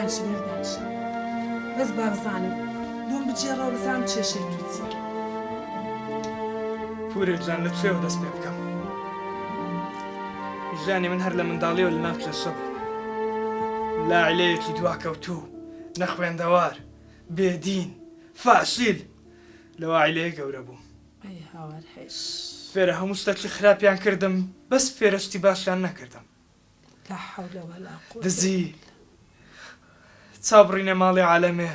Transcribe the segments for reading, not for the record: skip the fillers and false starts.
دانیشە لێرە دانیشە بەس با بزانم لۆم بگێڕەوە بزانم کێشەی تو چیە. پورێ گیان لە کوێوە دەست پێ بکەم ژیانی من هەر لە منداڵیەوە لە ناو کێشە بوو لە عیلەیەکی دواکەوتوو نەخوێندەوار بێدین فاشیل لەوە عیلەیە گەورە بووم ئەی هاوار هەیش. فێرە هەموو شتەکی خراپیان کردم بەس فێرە شتی باشیان نەکردم. لا حول ولا قوة دزی، چاو بڕینە ماڵی عالەمێ،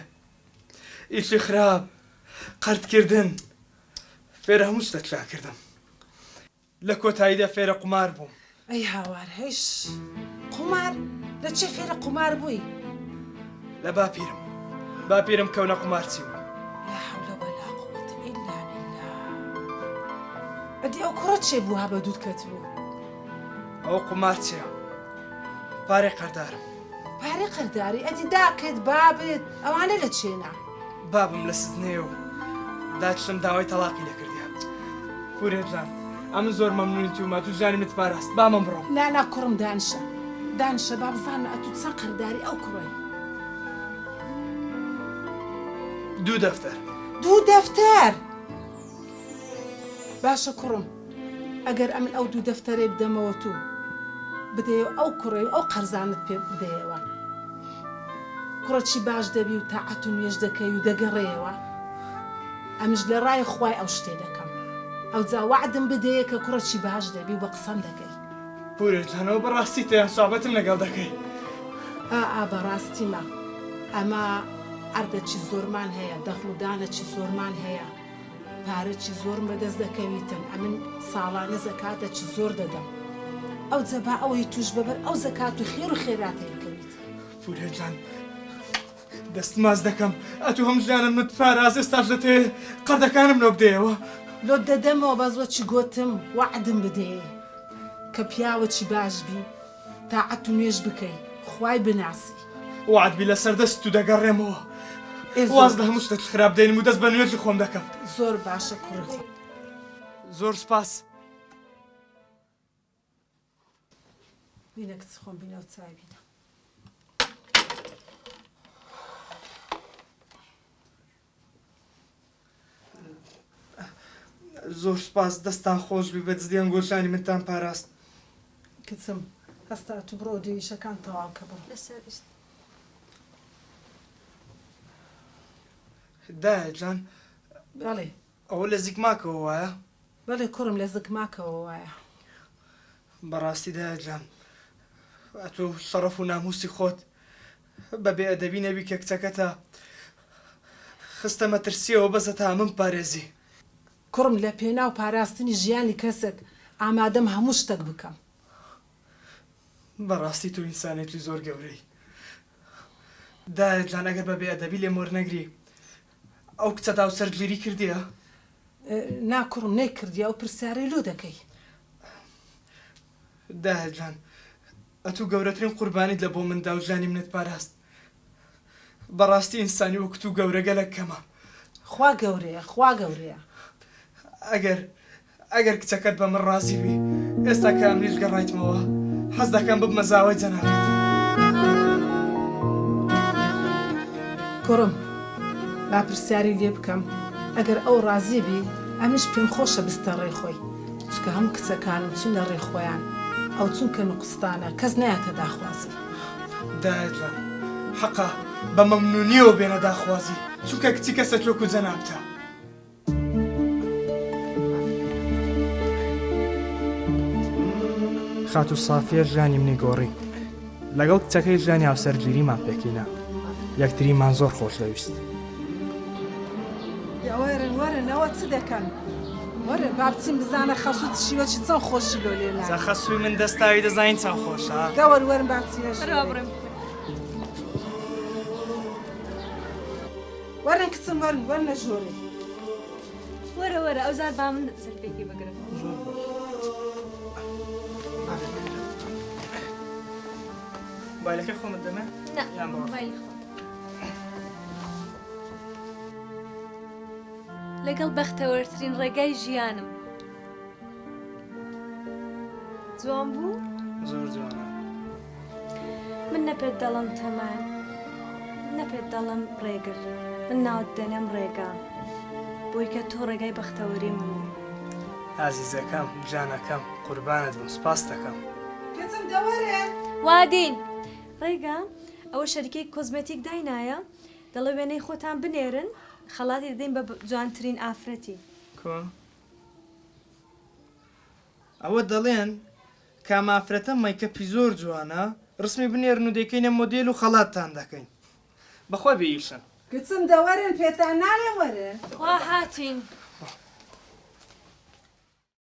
ئیشی خراپ، قەرد کردن، فێرە هەموو شتەکیان کردم. لە کۆتاییدا فێرە قومار بووم. ئەی هاوار هەیش قومار؟ لە چێ فێرە قومار بووی؟ لە باپیرم. باپیرم کەونە قومارچی بوو. لا حول ولا قوة الا بالله. ئەدی ئەو کوڕە چێ بوو ها بە دووت کەتبوو؟ ئەوە قومارچیە. پارەی قەردارم. پارەی قەرداری؟ ئەدی داکت، بابت، ئەوانە لە چێنە؟ بابم لە سجنەیە و داکیشم داوای تەڵاقی لێ کردیە. پورێ جان ئەمن زۆر مەمنونی تووم ئەتوو ژیانی منت پاراست با من بڕۆم. نا نا کوڕم دانشە دانشە با بزانم ئەتوو چەند قەرداری ئەو کوڕەی. دوو دەفتەر. دوو دەفتەر! باشە کوڕم ئەگەر ئەمن ئەو دوو دەفتەرەی بدەمەوە تو بدەیەوە ئەو کوڕەی و ئەو قەرزانەت پێ بدەیەوە کوڕە چی باش دەبی و تاعەت و نوێژ دەکەی و دەگەڕێیەوە ئەمش لە ڕای خوای ئەو شتێ دەکەم ئەوجا وەعدم بدەیە کە کوڕە چی باش دەبی و بە قسەم دەکەی. پورێ جان ئەوە بەڕاستیتە یان سوعبەتم لەگەڵ دەکەی؟ ئا ئا بەڕاستیمە ئەمە عەردەکی زۆرمان هەیە دەخڵ و دانەکی زۆرمان هەیە پارەکی زۆرم بەدەست دەکەویتن ئەمن ساڵانە زەکاتەکی زۆر دەدەم ئەوجە با ئەوەی توش بەبەر ئەو زەکات و خێر و خێراتەی بکەویت. پورێ جان دەست ماچ دەکەم ئەتوو هەم ژیانم مت پاراست ئێستاش دەتەوێ قەردەکانم لۆ بدەیەوە؟ لۆت دەدەمەوە بەس وەکی گۆتم وەعدم بدەیێ کە پیاوەکی باش بی تاعەت و نوێژ بکەی خوای بناسی. وەعد بی لەسەر دەست تو دەگەڕێمەوە ئێ زۆر واز لە باش. هەموو شتێکی خراپ دێنم و دەست بە نوێژی خۆم دەکەم. زۆر باشە کوڕی خۆم. زۆر سوپاس. بینە کچ خۆم بینە و چای بینە. زۆر سوپاس دەستتان خۆش بی بە جدی ئەنگۆشانی منتان پاراست. کچم هەستە ئەتوو بڕۆ دێ ئیشەکان تەواو کە بڕۆ. لەسەر ئیست. دایە جان. بەڵێ. ئەوە لە زیکماکەوە وایە؟ بەڵێ کوڕم لە زگماکەوە وایە. بەڕاستی دایە جان ئەتوو شەڕەف و ناموسی خۆت بە بێ ئەدەبی نەبی کە کچەکەتە خستە مەترسیەوە بەس هەتا ئەمن بپارێزی. کوڕم لە پێناو پاراستنی ژیانی کەسێک ئامادەم هەموو شتەک بکەم. بەڕاستی تۆ ئینسانێکی زۆر گەورەی دایە جان ئەگەر بە بێ ئەدەبی لێم وەرنەگری ئەو کچە داوسەرگیری کردیە؟ نا کوڕم نەیکردیە ئەو پرسیارەی لۆ دەکەی؟ دایە جان ئەتوو گەورەترین قوربانیت لە بۆ من دا و ژیانی منت پاراست بەڕاستی ئینسانی وەک تو گەورە گەلەک کەمە. خوا گەورەیە خوا گەورەیە. ئەگەر ئەگەر کچەکەت بە من ڕازی بی ئێستا کە ئەمنیش گەڕایتمەوە حەز دەکەم ببمە زاوای جەنابت. کوڕم با پرسیاری لێ بکەم ئەگەر ئەو ڕازی بی ئەمنیش پێم خۆشە بستە ڕێی خۆی چونکە هەموو کچەکانم چونە ڕێی خۆیان ئەو چونکە نوقستانە کەس نایەتە داخوازی. دایە جان حەقە بە مەمنونیەوە بێنە داخوازی چونکە کچی کەسێک وەکو جەنابتە. خاتوو سافیە ژیانی منی گۆڕی. لەگەڵ کچەکەی ژیانی هاوسەرگیریمان پێکهینا. یەکتریمان زۆر خۆش دەویست. دە وەرن وەرن ئەوە چ دەکەن؟ وەرن با بچین بزانە خەسوو چ شیوەکی چەند خۆشی لۆ لێ جا ناوی. خەسووی من دەستاوی دەزانین چەند خۆشە. دە وەر وەرن با بچینە وەرە با ژوورێ. بڕۆین. وەرن کچم وەرن وەرنە ژۆرێ. وەرە وەرە ئەوجار با من سەرپێکی بگرم. مۆبایلەکەی خۆمت دەمێ؟ نا یان بڕۆ. مۆبایلی خۆم. لەگەڵ بەختەوەرترین ڕێگای ژیانم. جوان بوو؟ زۆر جوانە. من نە پێت دەڵێم تەمەن. من نە پێت دەڵێم ڕێگر، من ناوت دەنێم ڕێگا، بۆی کە تۆ ڕێگای بەختەوەری منی. ئازیزەکەم، جانەکەم، قوربانت بم، سوپاست دەکەم. کچم دە وەرە. وا دین. ڕێگا، ئەوە شەریکەی کۆزمێتیک داینایە، دەڵێ وێنەی خۆتان بنێرن، خەڵاتی دەدەین بە جوانترین ئافرەتی. کۆ؟ ئەوە دەڵێن کام ئافرەتە مەیکەپی زۆر جوانە ڕسمی بنێرن و دەیکەینە مۆدێل و خەڵاتتان دەکەین بەخوا بێ ئیشن. کچم دە وەرن پێتان ناڵێم وەرن. وا هاتین.